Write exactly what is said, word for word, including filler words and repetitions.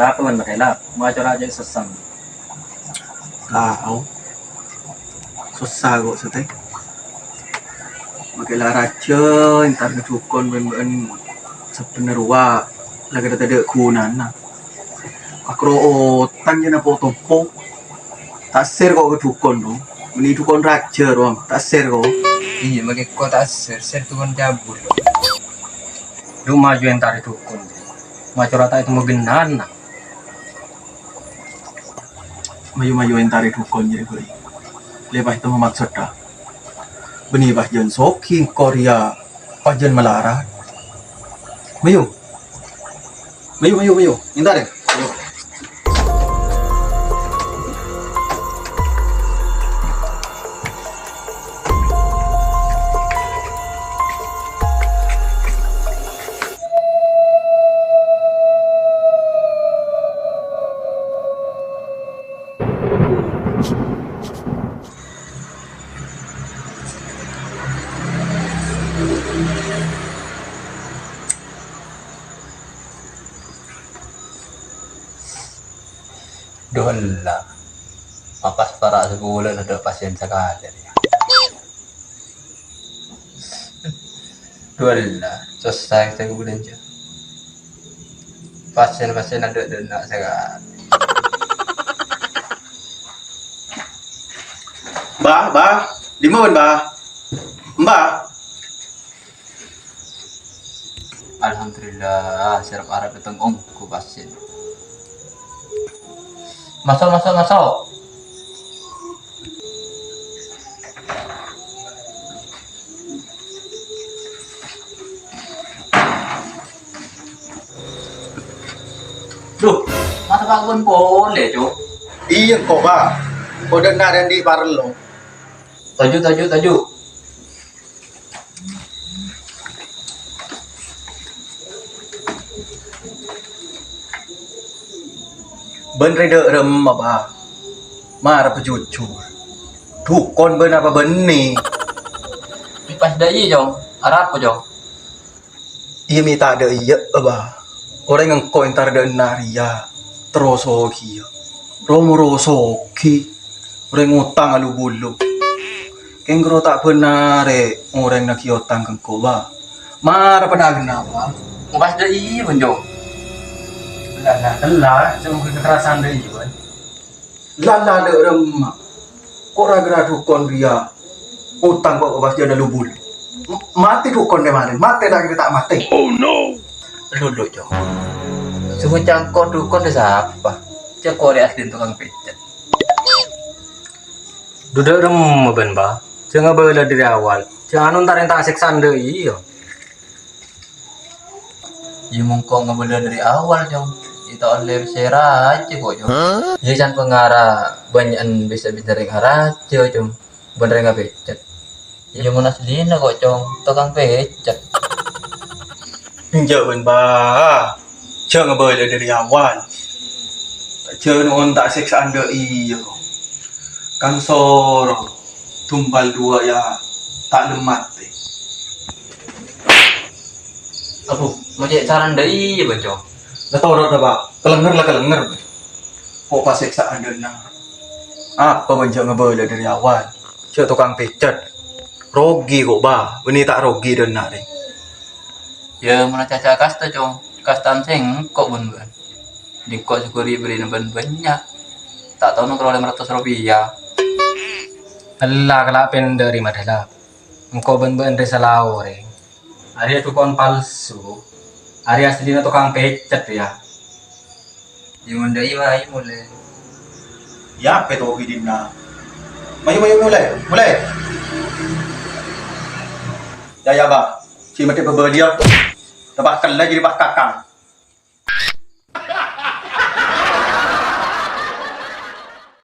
Apa man, Pak Elap? Macora aja sesang. Tao. Sossa ko' satèya. Makè la rajâ entar ka dhukon bân-bân sabbhânna rowa la kadhâ' tadhâ' ghunana. Akro otang jâ napo-topo. Ta' ser ko' ka dhukon, no. Mènè dhukon rajâ, rowa. Ta' ser ko'. Iyâ, makè ko' ta' ser, ser dhukon cabul. Lu maju entar ka dhukon. Macora ta' ètemmo gennana. Mayu-mayu entar ka dhukon jârèya, Boy. Lè pas ètemmo maksodda. Bânnè pas jân soghi, engko' rèya pas jân malarat. Mayu. Mayu, mayu, mayu. Entar, yâ. Mayu. Dhu ella, mapas para' sabulân adâ' pasien sakalè rèya. Dhu ella, sossa sè bulân jâ. Pasien-pasien adâ' dâ' enna' sakalè. Mbah, Mbah, dimma bân, Mbah? Mbah. Alhamdulillah, sè arep-arep dâteng ongghu pasien. Maso', maso', maso'. Dhu, masa Pak Gun polè, Cuk? Iyâ, engko', Pak. Kodâ narèndi parlo. Toju', toju', toju'. Bân rèya dâ' remma, Pak? Mara pajhujhur. Dhukon bân apa bânnè? Pas dâ' iyâ, Cong. Arapa, Cong? Iyâ, mè' ta' dâ' iyâ, Bah. Orèng engko' entar dâ' enna' rèya, terro soghiyâ. Ro-moro soghi, orèng otang alu-bulu. Kèng kèra ta' bhender rè orèng naghi otang ka engko', Bah. Mara padâ'âghenna, Bah. Pas dâ' iyâ, Bonjo. Lah, lah, lah, cuma kekerasan dâ' iyâ, Bah. Lala dâ' remma. Ko' ra-ghârâ dhukon rèya. Otang ko' pas jâ' alu-bulu. M-, matè dhukon rè marèn. Matè ta' kèra ta' matè. Oh no. Lulu, Cong. Sè ngoca' engko' dhukon rè sapa? Cè' ko' rè aslina tokang pècèt. Dhu dâ' remma bân, Bah. Jhâ' ngabâlâ dâri awal. Jhâ' anu entar ènta' sèksaan dâ' iyâ. Iyâ, mon ko' ngabâlâ dâri awal, Cong. Iyâ ta' ollè sè rajâ, ko', Cong. Iyâ, can pangara bânnya'an bisa-bisa rèng arajâ, Cong. Bân rèng apècèt. Iyâ, mon aslina, ko', Cong. Tokang pècèt. Enjâ', bân, Bah. Jhâ' ngabâlâ dâri awal. Jhâ' nonta' sèksaan dâ' iyâ, ko'. Kan soro, tumbal duwâ' ya ta' lem matè. Aduh, ma' cè' carana dâ' iyâ, Bonjo. La toro' dâ, Pak. Kalènger la kalènger. Ko' pas sèksaan dâ' enna'. Apa bân jhâ' ngabâlâ dâri awal. Jhâ' tokang pècèt. Rogi ko', Bah. Bânnè ta' rogi dâ' enna' rè. Yâ, mon acaca kasta, Cong. Kastan sèngko' bân bâ'ân. Dingko' sè ghuri bârina bân bânnya'. Ta' tao nokro lèma ratos ropèya. Ella kala' pèndâ' rè madâlâ. Engko' bân bâ'ân rè salao rè. Arèya dhukon palsu. Arèya aslina tokang pècèt, yâ. Yâ, mon dâ' iyâ, mayu molè. Yâ, apa to bidinna? Mayu, mayu, molè, molè. Yâ, yâ, Bah. Sè matè bâbâ diyâ. Tapakella jârèya pas kakang.